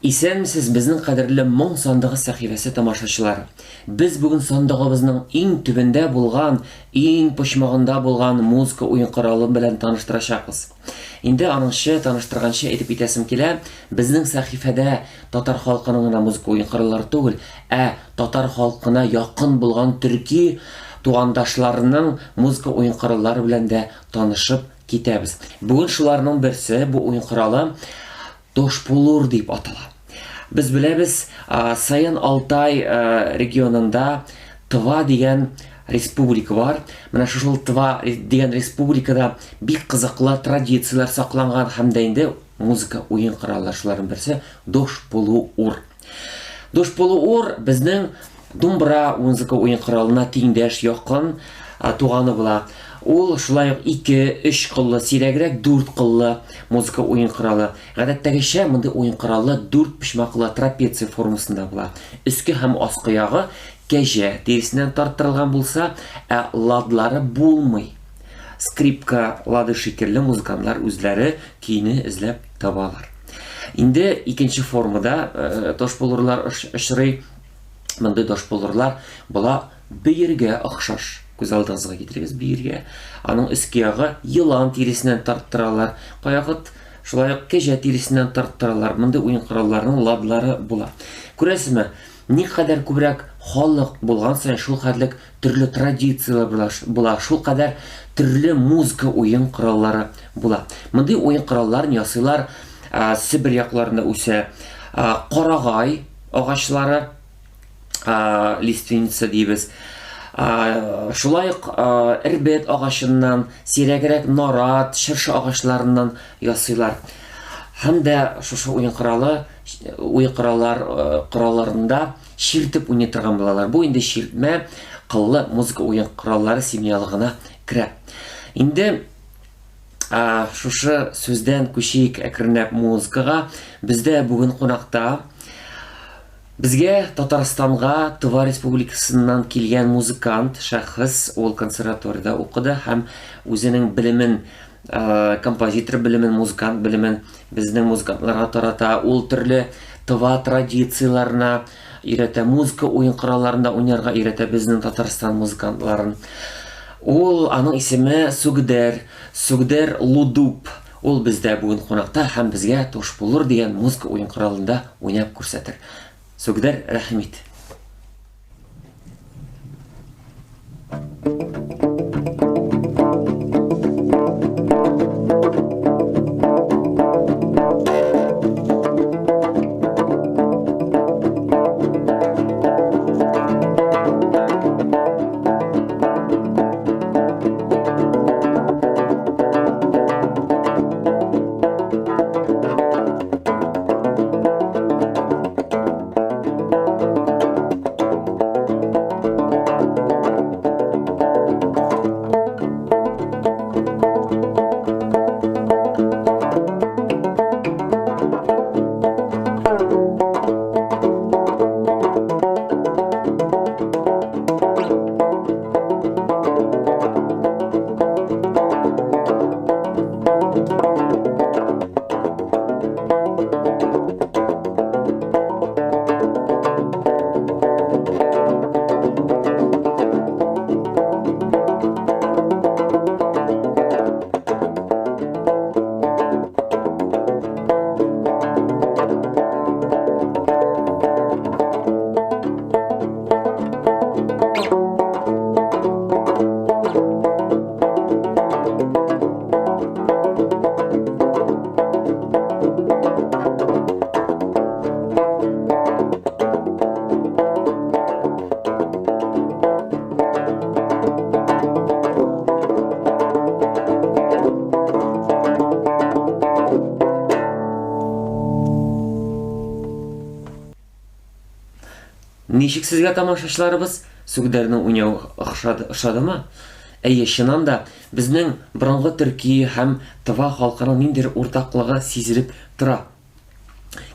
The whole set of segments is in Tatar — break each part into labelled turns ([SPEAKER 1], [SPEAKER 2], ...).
[SPEAKER 1] Исәнмесез, безнең кадерле Моң сандыгы сәхифәсе тамашачылары! Без бүген сандыгыбызның иң төбендә булган, иң почмагында булган музыка уен коралы белән таныштырачакбыз. Инде аныңчы таныштырганчы әйтеп китәсем килә, безнең сәхифәдә татар халкының гына музыка уен кораллары түгел, ә татар халкына якын булган төрки тугандашларының музыка уен кораллары белән дә танышып китәбез. Бүген шуларның берсе, бу уен коралы Тошпулур дип атала. Без беләбез, Саян Алтай регионында Тыва дигән республика бар. Менә шул Тыва дигән республикада бик кызыклы традицияләр сакланган һәм дә инде музыка уен кораллары шуларның берсе Дошпулур. Дошпулуур безнең думбра музыка уен коралына тиңдәш, якын туганы була. Ул шулай ук ике, өч кыллы, сирәгрәк дүрт кыллы музыка уен коралы. Гадәттәгечә, мондый уен коралы дүрт почмаклы трапеция формасында була. Өске һәм аскы ягы кәҗә тиресеннән тарттырылган булса, ә ладлары булмый. Скрипка лады шикелле музыкантлар үзләре көйне эзләп табалар. Инде икенче формада э, тошбулурлар очрый. Мондый тошбулурлар була бөергә охшаш. Күз алдыгызга китерегез бөергә. Аның өске ягы елан тиресеннән тарттыралар. Каягыт шулай ук кәҗә тиресеннән тарттыралар. Мондый уен коралларының ладлары була. Күрәсезме, никадәр күбрәк халык булган саен шул хәтлек төрле традицияләр була, шул кадәр төрле музыка уен кораллары була. Мондый уен коралларын ясыйлар Себер якларында үсә карагай агачлары, лиственница дибез. Шулай ук эрбет агачыннан, сирәгрәк нарат, чыршы агачларыннан ясыйлар. Һәм дә шушы уен коралы, уен кораллар коралларында чиртеп уйный торган булалар. Бу инде чиртмә кыллы музыка уен кораллары семьялыгына керә. Инде шушы сүздән күчик әкренләп музыкага. Бездә бүген кунакта безгә Татарстанга Тыва Республикасыннан килгән музыкант, шәхес, ул консерваториядә укыды һәм үзенең белемен, композитор белемен, музыкант белемен безнең музыкантларга тарата. Ул төрле тыва традицияләренә өйрәтә, музыка уен коралларында уйнарга өйрәтә безнең Татарстан музыкантларын. Ул, аның исеме Сугдер, Сугдер Лудуп. Ул бездә бүген кунакта һәм безгә Тошбулур дигән музыка уен коралында уйнап күрсәтер. Сугдер, рәхим ит. Ничек сезгә тамашачыларыбыз Сүгдәрнең уйнавы охшады, ошадымы? Әйе, чыннан да, безнең борынгы төрки һәм тыва халкының ниндидер уртаклыгы сизелеп тора.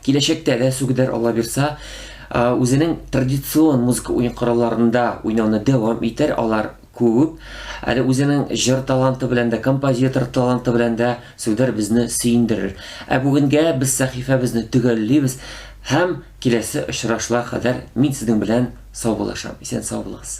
[SPEAKER 1] Киләчәктә дә Сүгдәр Алла бирса, үзенең традицион музыка уен коралларында уйнауны дәвам итәр, алар күп. Әле үзенең җыр таланты белән дә, композитор таланты белән дә Сүгдәр безне сөендерер. Ә бүгенгә без сәхифәбезне төгәллибез. Һәм киләсе очрашулар кадәр мин сезнең белән саубуллашам. Исән сау булыгыз.